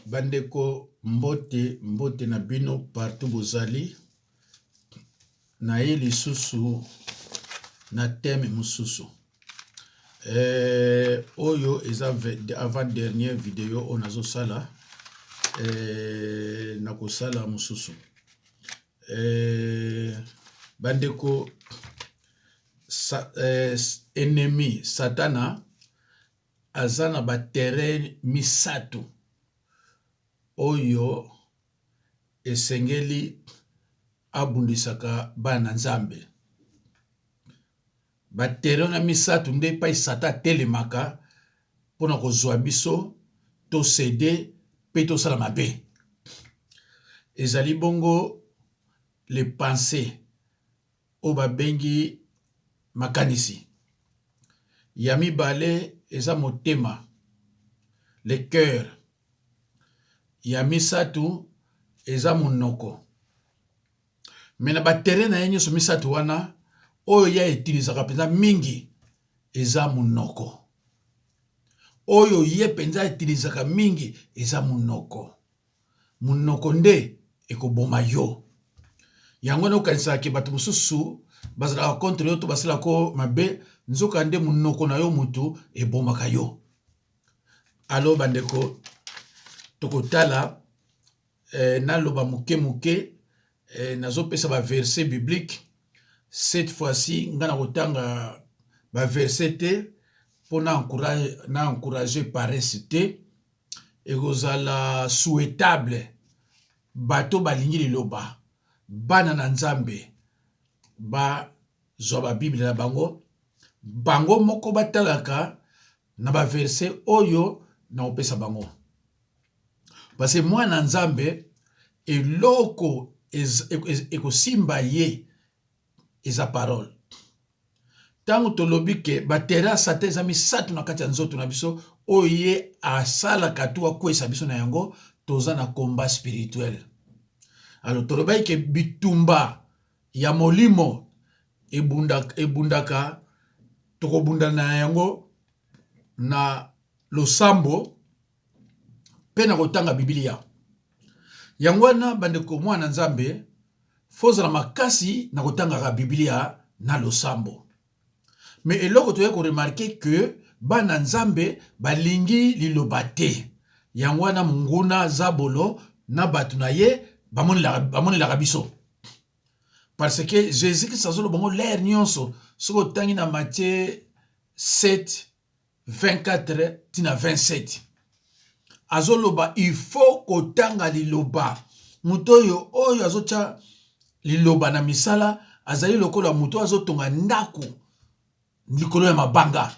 Bandeko mbote mbote na bino partout bozali naye lisusu na thème mosusu oyo eza avant dernière video oyo nazosala nakosala mosusu bandeko ennemi satana aza na ba terrain misato oyo esengeli abundisaka bana na Nzambe. Ba terrain wana misato nde epai Satan atelemaka mpona kozwa biso to ceder mpe tosala mabe. Ezali bongo les pensees oyo babengi makanisi. Ya mibale eza motema, le coeur. Ya misato eza monoko. Mais na ba terrain na ye nyonso misato wana, oyo ye a utilisaka mpenza mingi eza monoko. Oyo ye mpenza a utilisaka mingi eza monoko. Monoko nde ekoboma yo. Yango wana okanisaka ke bato mosusu bazalaka contre yo to basalaka yo mabe, nzoka nde monoko na yo mutu ebomaka yo. Alors bandeko, tokotala naloba moke moke, nazopesa ba verset biblique. Cette fois-ci nga nakotanga ba verset te mpo na encourager paresse te. Ekozala souhaitable bato balingi liloba, bana na Nzambe bazwa ba bible na bango, bango moko batalaka na ba verset oyo nakopesa bango. Parce que mwana Nzambe eloko ekosimba ye eza parole. Ntango tolobi ke ba terrain ya Satan eza misato na kati ya nzoto na biso oyo ye asalaka to akwesa biso na yango, toza na combat spirituel. Alors tolobaki ke bitumba ya molimo ebundaka, tokobundana na yango na losambo mpe na kotanga Biblia. Yango wana bandeko, mwana Nzambe faut ozala makasi na kotangaka Biblia na losambo. Mais eloko toye ko remarquer que bana Nzambe balingi liloba te. Yango wana monguna zabolo na bato na ye bamonelaka biso. Parce que Jésus Christ azoloba ngo l'heure nyonso, soki otangi na Matthieu 7 24 tina 27, azoloba il faut kotanga liloba. Moto oyo azotya liloba na misala azali lokola moto oyo azotonga ndako likolo ya mabanga.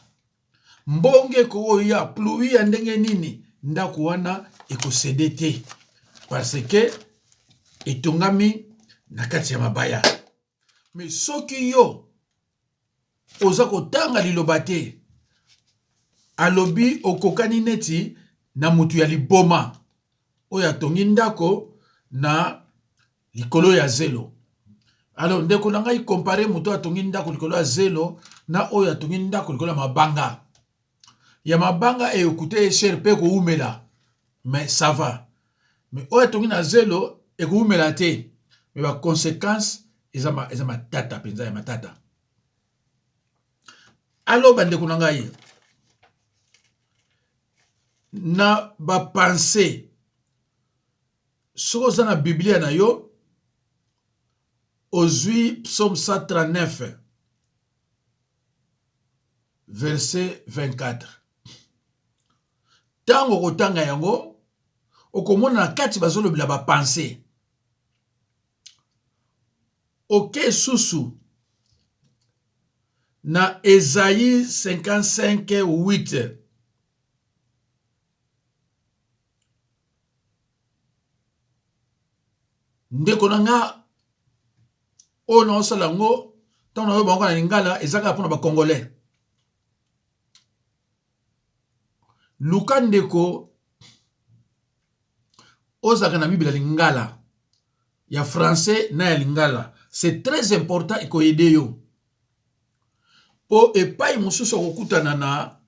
Mbonge ekoya, pluie ya ndenge nini, ndako wana ekosede te parce que etongami na kati ya mabaya. Mais soki yo oza kotanga liloba te, alobi okokani neti na mutu ya liboma oyo atongi ndako na likolo ya zelo. Alors ndeko na ngai, compare moto oyo atongi ndako likolo ya zelo na oyo atongi ndako likolo ya mabanga. Ya mabanga ekute ye cher mpe ekowumela, mais ça va. Mais oyo atongi na zelo ekowumela te, mais ba conséquences eza matata mpenza ya matata. Alors bandeko na ngai, na ba pensée, soki oza na Biblia na yo, ozwi Psaume 139 verset 24, ntango okotanga yango okomona na kati bazolobela ba pensée. Oke susu na Esaïe 55 8, ndeko na nga oyo naosala yango ntango nayoba yango na lingala eza kaka mpona bacongolais. Luka ndeko ozalaka na Bible ya lingala, ya français na ya lingala, c'est très important, ekoyede yo po epai mosusu okokutana na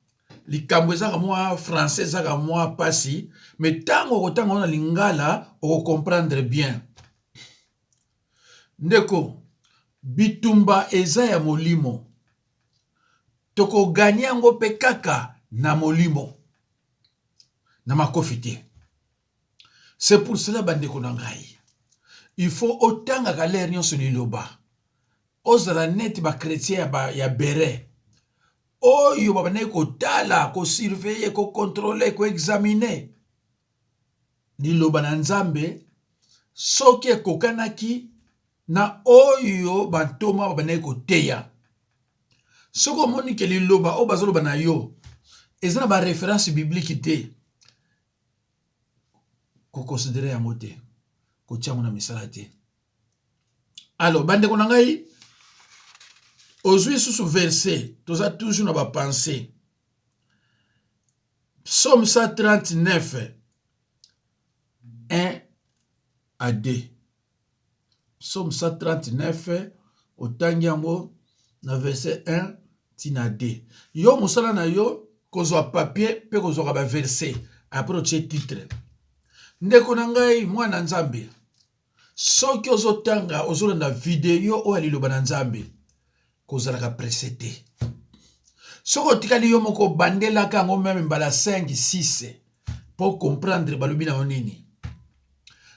Likambo ezaka mwa français, ezaka mwa pasi, mais ntango okotanga ngo na lingala, okocomprendre bien. Ndeko, bitumba eza ya molimo, tokoganye yango mpe kaka na molimo, na makofi te. C'est pour cela, bandeko na ngai, il faut otangaka l'heure nyonso liloba, ozala neti bachrétien ya Bérée oyo babandaki kotala, kosurveiller, kocontrôler, koexaminer liloba na Nzambe soki ekokanaki na oyo bantoma babandaki koteya. Soki omoni ke liloba oyo bazoloba na yo eza na baréférence biblique te, koconsidérer yango te, kotia yango na misala te. Alors, bandeko na ngai, ozwi lisusu verset, toza toujours na bapensées. Psaume 139, 1 à 2. Psaume 139, otangi yango na verset 1 ntina 2. Yo, mosala na yo kozwa papier mpe kozwaka baverset, après otie titre. Ndeko na ngai, mwana Nzambe, soki ozotanga, ozolanda video oyo ya liloba na Nzambe, kozalaka pressé te. Soki otikali yo moko, obandelaka yango même mbala 5, 6 mpo comprendre balobi na yo nini.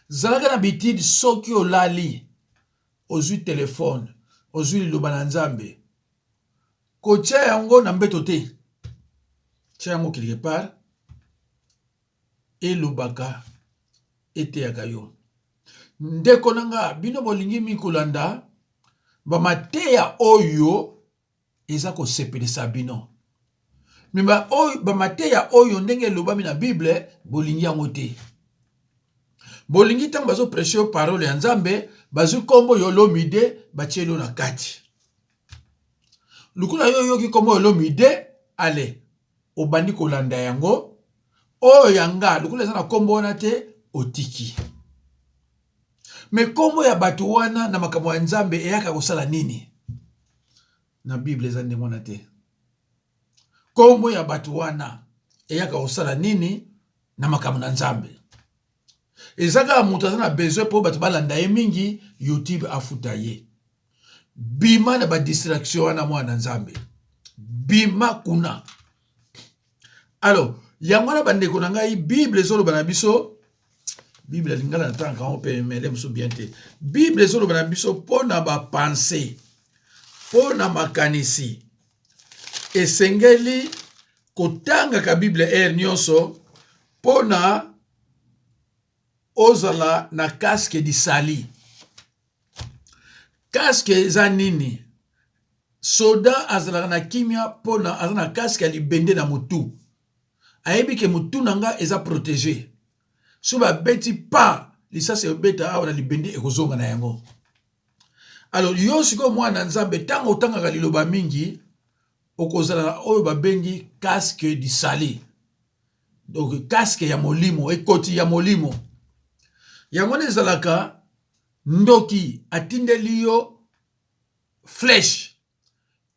Zalaka na habitude, soki olali, ozwi telefone, ozwi liloba na Nzambe, kotia yango na mbeto te, tia yango quelque part, elobaka, eteyaka yo. Ndeko na nga, bino bolingi mingi kolanda bamateya oyo eza kosepelisa bino, mais bamateya oyo ndenge elobami na Bible, bolingi yango te. Bolingi ntango bazoprêcher yo parole ya Nzambe, bazwi nkombo yo Olomide, batie yo na kati. Lokola yo oyoki nkombo Olomide, ale obandi kolanda yango. Oyo yanga, lokola eza na nkombo wana te, otiki. Mais nkombo ya bato wana na makambo ya Nzambe eyaka kosala nini na Bible? Eza ndenge wana te. Nkombo ya bato wana eyaka kosala nini na makambo na Nzambe? Eza kaka moto aza na besoin mpo bato balanda ye mingi, YouTube afuta ye. Bima na badistraction wana, mwana Nzambe, bima kuna. Alors, yango wana, bandeko na ngai, Bible ezoloba na biso. Bible ya lingala natangaka yango mpe mele mosusu bien te. Bible ezoloba na biso mpo na bapensées, mpo na makanisi. Esengeli kotangaka Bible heure nyonso mpo na ozala na casque du salut. Casque eza nini? Soda azalaka na kimia mpona aza na casque ya libende na motu. Ayebi ke motu na nga eza protégé. So babeti pa lisasi, ebeta awa na libende, ekozonga na yango. Alors yo sikoyo, mwana Nzambe, ntango otangaka liloba mingi, okozala na oyo babengi casque du salut, donc casque ya molimo, ekoti ya molimo. Yango wana ezalaka ndoki atindeli yo flèche,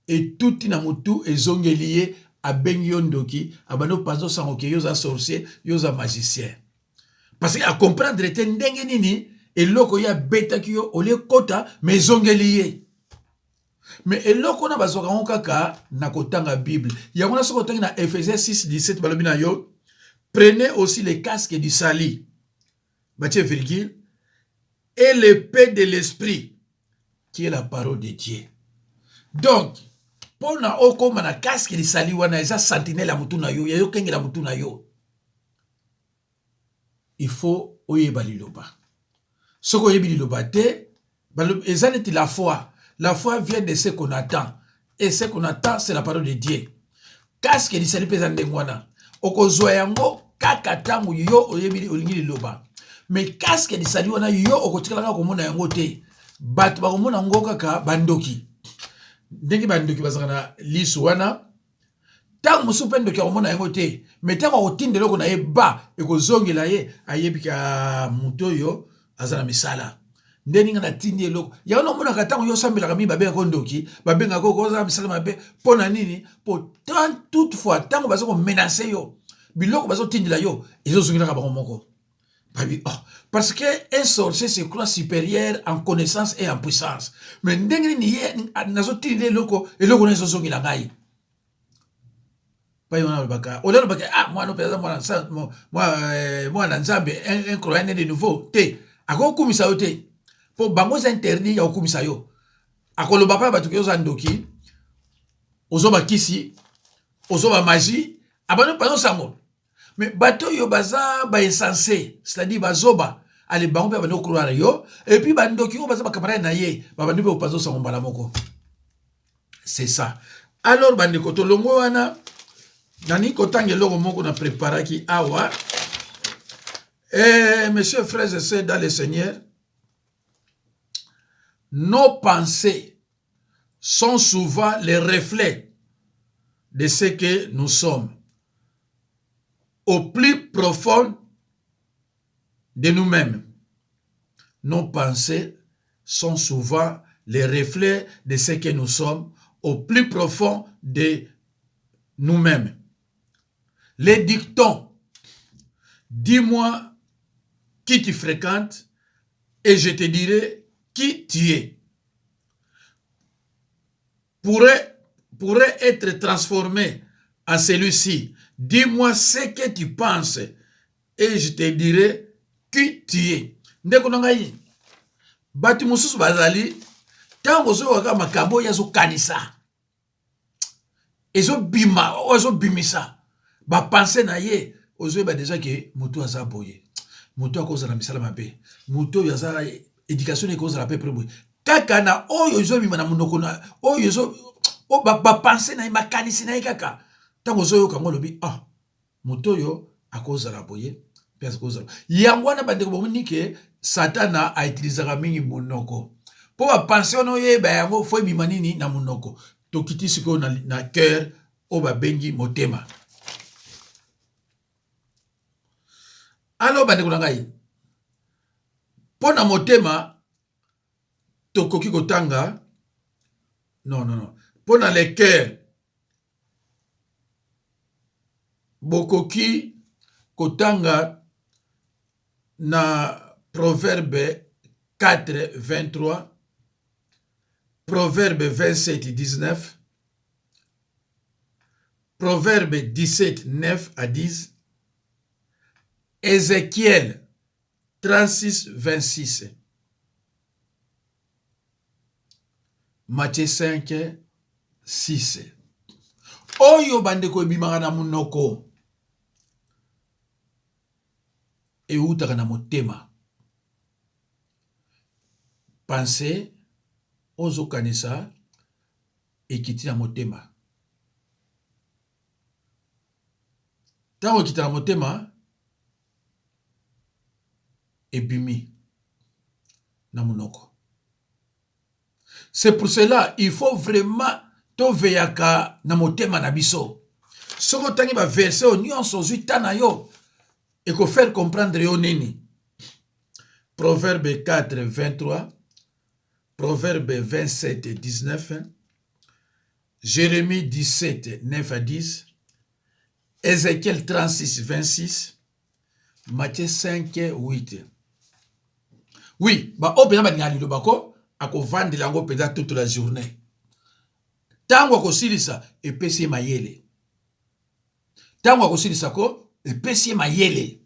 etuti na motu, ezongeli ye, abengi yo ndoki, abandi opanza osango ke yo oza sorcier, yo oza magicien, parce que acomprendre te ndenge nini eloko ye abetaki yo olie kota, mais ezongeli ye. Mais eloko wana bazwaka yango kaka na kotanga Bible. Yango wana, soki otangi na Ephésiens 6 17, balobi na yo: "Prenez aussi le casque du salut", batie virgule, "et l'épée de l'esprit qui est la parole de Dieu". Donc mpona okóma na casque du salut wana, eza sentinelle ya motu na yo, ya yokengela motu na yo, il faut oyeba liloba. Soki oyebi liloba te, eza neti la foi. La foi vient de ce qu'on attend, et ce qu'on attend, c'est la parole de Dieu. Casque du salut mpe eza ndenge wana. Okozwa yango kaka ntango yo oyebi, olingi liloba. Mais casque du salut wana, yo okotikala kaka komona yango te. Bato bakomona yango kaka bandoki, ndenge bandoki bazalaka na liso wana. Ntango mosusu mpe ndoki akomona yango te, mais ntango akotinda eloko na ye, ba ekozongela ye, ayebi ka moto oyo aza na misala. Ndeni nga natindi eloko yango namonaka ntango yo osambelaka mingi, babengaka yo ndoki, babengaka yo kozala misala mabe. Mpo na nini? Mpo toutefois ntango baza komenace yo, biloko bazotindela yo ezozongelaka bango moko. Babi, oh, parce que un sorcier se croit supérieur en connaissance et en puissance. Mais ndenge nini ye nazotindela eloko, eloko na ezozongela ngai? Pai wana alobaka, oyo alobaka, ah, mwana mpenza mwana Nzambe, un croyant né de nouveau te, akokumisa yo te, mpo bango eza interdit ya kokumisa yo. Akoloba mpa bato ke oza ndoki, ozo bakisi, ozo ba magie, abandi mpanzo sango. Mais bato oyo baza ba insensé, c'est-à-dire bazoba, ale bango mpe babandi kocroire yo. Et puis bandoki oyo baza bacamarade na ye babandi mpe kopanza sango mbala moko. C'est ça. Alors bandeko, tolongo wana, nalingi kotanga eloko moko na préparaki awa. Eh, monsieur, frères et sœurs dans le Seigneur, nos pensées sont souvent les reflets de ce que nous sommes au plus profond de nous-mêmes. Nos pensées sont souvent les reflets de ce que nous sommes au plus profond de nous-mêmes. Les dictons, dis-moi qui tu fréquentes et je te dirai qui tu es, pourrait être transformé en celui-ci. Dis-moi ce que tu penses et je te dirai qui tu es. Ndeko na ngai, bato mosusu bazali, ntango ozoyoka kaka makambo oyo azokanisa, ezobima, oyo azobimisa bapense na ye, ozoyeba deja ke moto aza boye, moto akozala misala mabe, moto oyo aza éducation ekozala pe boye. Kaka na oyo ezobima na monoko na oyo ezo bapense na ye, makanisi na ye, kaka ntango ozoyoka yango, olobi: ah, moto oyo akozala boye mpe akozala yango wana. Bandeko, bomoni ke Satana autilisaka mingi monoko mpo bapense wana oyeba yango, fo ebima nini na monoko. Tokiti sikoyo na cœur, oyo babengi motema. Alors bandeko na ngai, mpo na motema tokoki kotanga, non, non, non, mpo na le cœur bokoki kotanga na Proverbe 4 23, Proverbe 27 19, Proverbe 17 9 à 10, Ézéchiel 36 26, Matthieu 5 6. Oyo bandeko ebimaka na monoko eutaka na motema. Pensée ozokanisa ekiti na motema. Ntango ekita na motema, ebimi na monoko. C'est pour cela il faut vraiment toveyaka na motema na biso. Soki otangi baverse oyo nyonso, ozwi ta na yo, ekofaire comprendre yo nini. Proverbe 4 23, Proverbe 27 19, Jérémie 17 9 à 10, Ézéchiel 36 26, Matthieu 5 8. Oui, baoyo mpenza balingaka liloba ko akovandela yango mpenza toute la journée. Ntango akosilisa, epesi ye mayele. Ntango akosilisa ko, epesi ye mayele.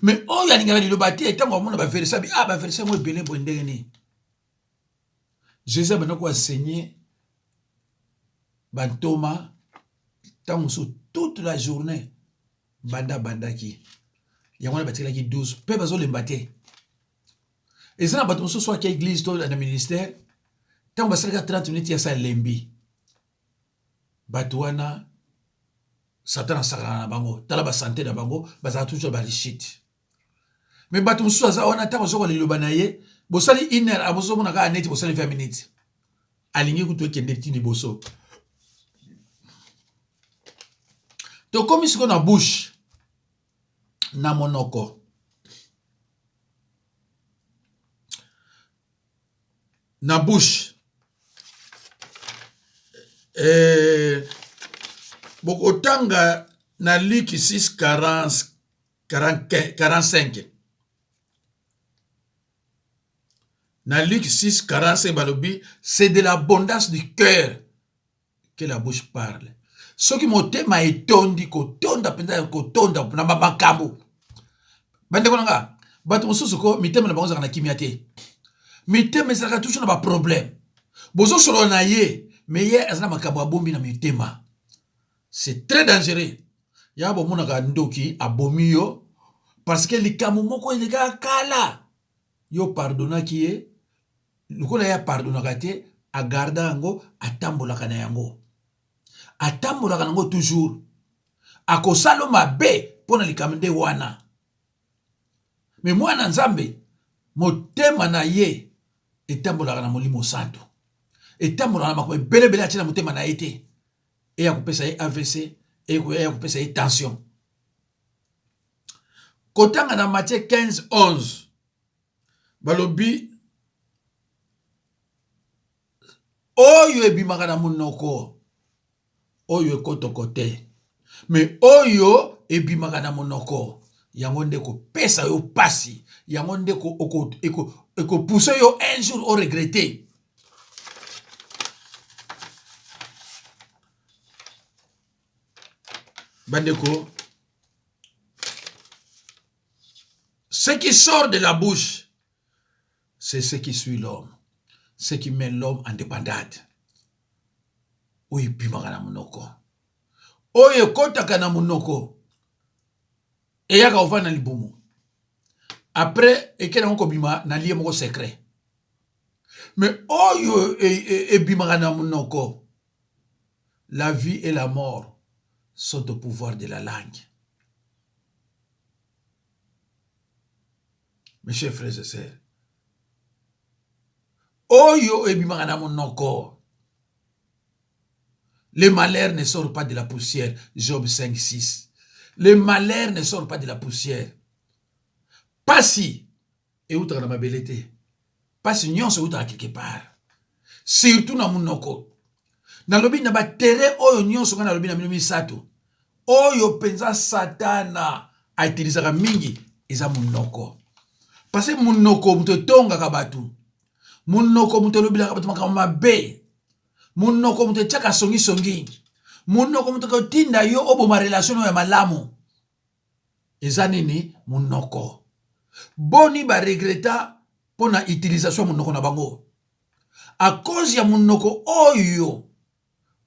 Mais oyo alingaka liloba te, ntango amona baverse, abi: ah, baverse yango ebele boye, ndenge nini? Jésus abanda koenseigner bantoma ntango mosusu toute la journée. Banda bandaki yango wana, batikalaki 12 mpe bazolemba te. Eza na bato mosusu ake église to na ministère, ntango basalaka 30 minutes, yasa alembi. Bato wana, Satan asakana na bango. Tala basante na bango, bazala toujours barechute. Mais bato mosusu aza wana, ntango azokola liloba na ye, bosali une heure, abozomona kaka neti bosali 20 minutes, alingi kutu ekende ti liboso. Tokomi sikoyo na bouche, na monoko. Na bouche eh, bokotanga na Luc 6 40, 40, 45 na Luc 6 45 balobi c'est de l'abondance du cœur que la bouche parle. Soki motema etondi kotonda mpenza kotonda na makambo, bandeko na nga, bato mosusu ko mitema na bango ezalaka na kimia te, mitema ezalaka toujours na baproblème. Bozosolola na ye me ye aza na makambo abombi na mitema, c'est très dangereux. Ya bomonaka ndoki abomi yo parce que likambo moko elekaka kala, yo pardonaki ye lokola ye apardonaka te, agarda yango, atambolaka na yango, atambolaka na yango toujours, akosala mabe mpo na likambo nde wana. Me mwana Nzambe, motema na ye etambolaka na Molimo Santu, etambolaka na makambo ebele ebele atie na motema na ye te, eya kopesa ye AVC, eya kopesa ye tension. Kotanga na Matthieu 15 11 balobi oyo ebimaka na monoko oyo ekotoko te, me oyo ebimaka na monoko yango nde kopesa yo pasi, yango nde ekopuse yo un jour o regrette. Bandeko, ce qui sort de la bouche, c'est ce qui suit l'homme, ce qui met l'homme en débandade. Oyo ebimaka na monoko, oyo ekotaka na monoko eyaka kovanda na libumu, après ekei nango kobima na lie moko secret. Mais oyo ebimaka na monoko, la vie et la mort sont au pouvoir de la langue. Mes chers frères et sœurs, oyo ebimaka na monoko, le malheur ne sort pas de la poussière, Job 5 6. Le malheur ne sort pas de la poussière. Pasi eutaka na mabele te, pasi nyonso eutaka quelque part, surtout na monoko. Nalobi na baterrain oyo nyonso ngai nalobi na bino misato, oyo mpenza Satana autilisaka mingi eza monoko. Parce que monoko moto etongaka bato, monoko moto elobelaka bato makambo mabe, monoko moto etiaka songisongi, monoko moto ekotinda yo oboma relation oyo ya malamu. Eza nini? Monoko. Boni ba regreta mpo na utilisation ya monoko na bango, a cause ya monoko oyo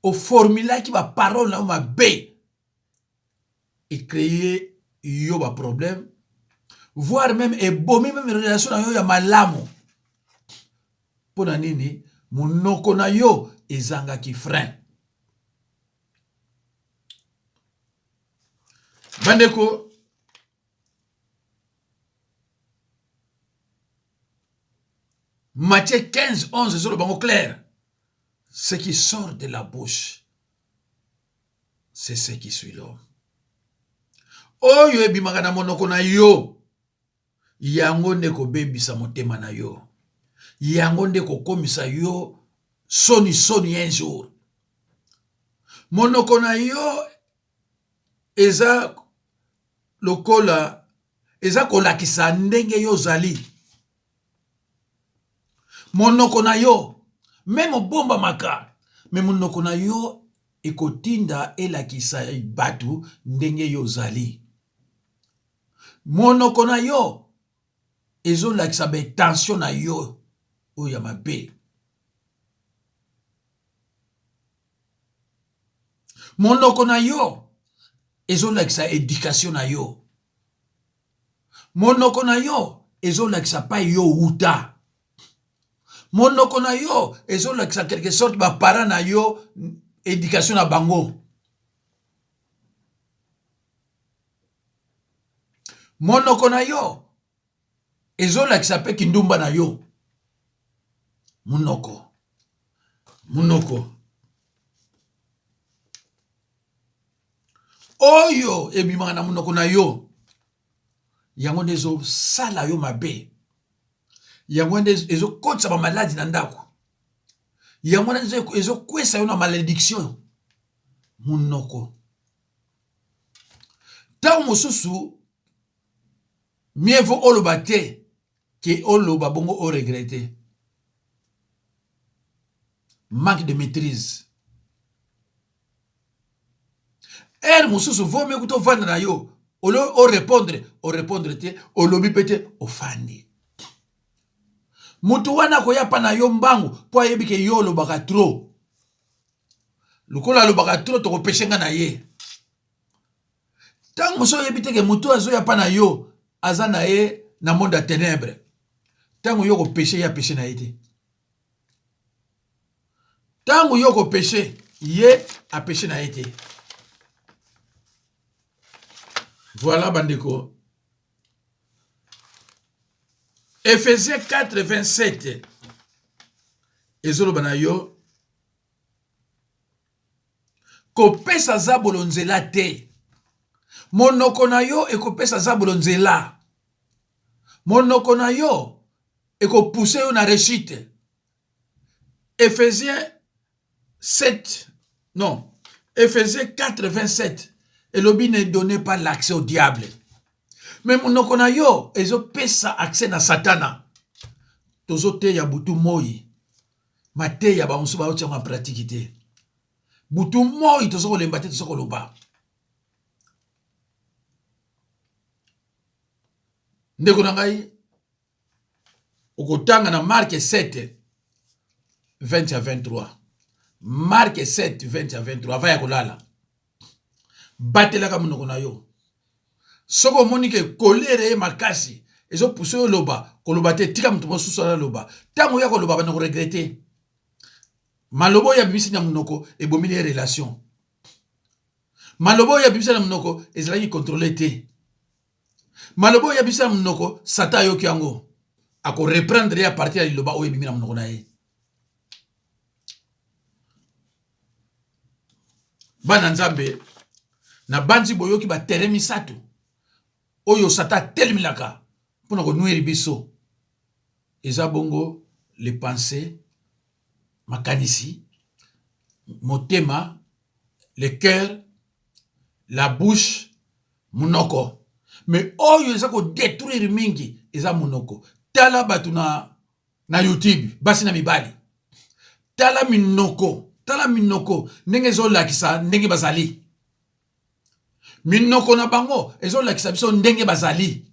oformulaki ba parole na yo mabe, ecreye yo ba problème, voire même ebomi même relation na yo ya malamu. Mpo na nini? Monoko na yo ezangaki frein. Bandeko, Matthieu 15 11 ezoloba bango clair, ce qui sort de la bouche c'est ce qui suit l'homme. Oyo ebimaka na monoko na yo, yango nde kobebisa motema na yo, yango nde kokomisa yo soni soni un jour. Monoko na yo eza lokola eza kolakisa ndenge yo ozali. Monoko na yo meme obombamaka, me monoko na yo ekotinda elakisa bato ndenge yo ozali. Monoko na yo ezolakisa ba intention na yo oyo ya mabe. Monoko na yo ezolakisa education na yo. Monoko na yo ezolakisa pai yo wuta. Monoko na yo ezolakisa quelque sorte ba parents na yo, education na bango. Monoko na yo ezolakisa mpe kindumba na yo. Monoko, monoko oyo ebimaka na monoko na yo, yango nde ezosala yo mabe, yango nde ezokotisa bamaladi na ndako. Yango wana ezokwesa yo na malédiction. Monoko. Ntango mosusu mieux vaut oloba te ke oloba bongo oregrete. Manque de maîtrise. Heure mosusu vaut mieux kuta ovanda na yo olo orépondre, orépondre te, olobi mpe te, ofandi. Moto wana akoya mpa na yo mbangu mpo ayebi ke yo olobaka trop. Lokola alobaka trop, tokopeshe nga na ye. Ntango mosusu oyebi te ke moto azoya mpa na yo aza na ye na monde ya ténèbre. Ntango yo kopeshe ye, apeshe na ye te. Ntango yo kopeshe ye, apeshe na ye te. Voilà bandeko. Ephésiens 4, 27 ezoloba na yo kopesa zabolo nzela te. Monoko na yo ekopesa zabolo nzela. Monoko na yo ekopousse yo na réussite. Ephésiens 7, non, Ephésiens 4, 27 elobi ne donnez pas l'accès au diable. Mais monoko na yo ezopesa accès na satana. Tozoteya butu moi, mateya bamosusu baotia yango en pratique te. Butu moi toza kolemba te, toza koloba. Ndeko na ngai, okotanga na Mark 7 20 à 23. Mark 7 20 à 23. Avant ya kolala, batelaka monoko na yo. Soki omoni ke kolere ye makasi ezopuse yo oloba, koloba te, tika moto mosusu aloba. Ntango oya koloba, banda koregrete. Maloba oyo abimisi na monoko ebomili ye relation. Maloba oyo abimisi na monoko ezalaki contrôle te. Maloba oyo abimisi na monoko, Satan ayoki yango, akoreprendre ye à partir ya liloba oyo ebimi na monoko na ye. Bana Nzambe, na banzi boyoki ba terrain misato oyo Satan atelemelaka mpona konuire biso. Eza bongo les pensées, makanisi, motema, le cœur, la bouche, monoko. Mais oyo eza kodétruire mingi eza monoko. Tala bato na YouTube, basi na mibali, tala minoko, tala minoko ndenge ezolakisa ndenge bazali. Minoko na bango ezolakisa biso ndenge bazali.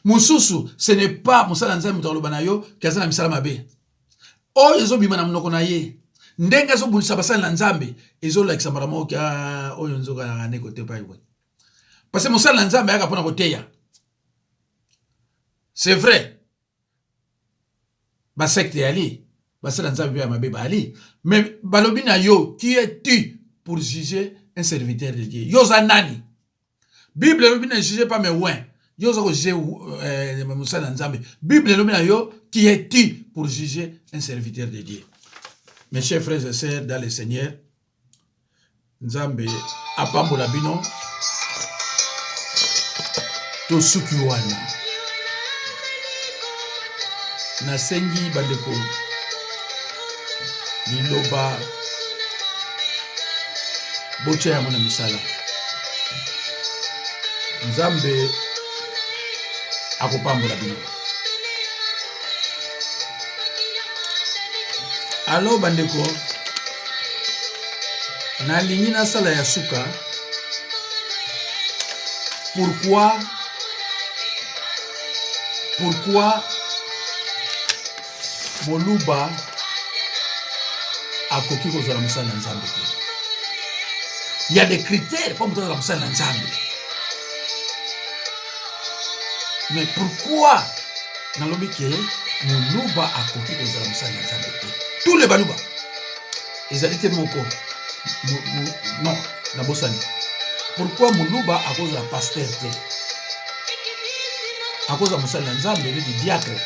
Mosusu, ce n'est pas mosala Nzambe moto aloba na yo ke aza na misala mabe. Oyo ezobima na monoko na ye, ndenge azobundisa basali na Nzambe, ezolakisa mbala moko ke oyo nzoka naka nde kote epai boye. Parce que mosala na Nzambe ayaka mpona koteya. C'est vrai, basecte yali, basala Nzambe mpe ya mabe bali, mais balobi na yo, qui es-tu pour juger un serviteur de Dieu? Yo oza nani? Bible elobi ne juge pas mes oints. Yo oza kojuge mosala na Nzambe. Bible elobi na yo, qui es-tu pour juger un serviteur de Dieu? Mes chers frères et sœurs dans le Seigneur, Nzambe apambola bino. Tosuki wana. Nasengi bandeko liloba botia yango na misala. Nzambe akopambola bino. Alo bandeko, nalingi nasala ya suka. Pourquoi moluba akoki kozala mosali na Nzambe te? Il y a des critères mpo moto azala mosali na Nzambe. Mais pourquoi nalobi ke moluba akoki kozala mosali na Nzambe te? Tous les baluba ezali te moko non, nabosani. Pourquoi moluba akozala pasteur te? Akozala mosali na Nzambe neti diacre.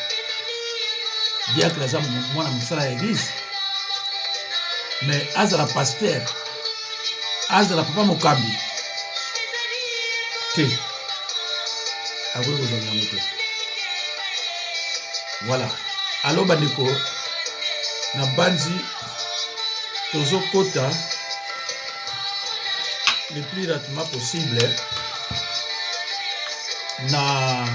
Diacre aza mwana mosala ya église, mais azala pasteur, azala papa mokambi te, akoki kozala yango te. Voilà. Alo bandeko, Na banzi tozokota le plus rapidement possible na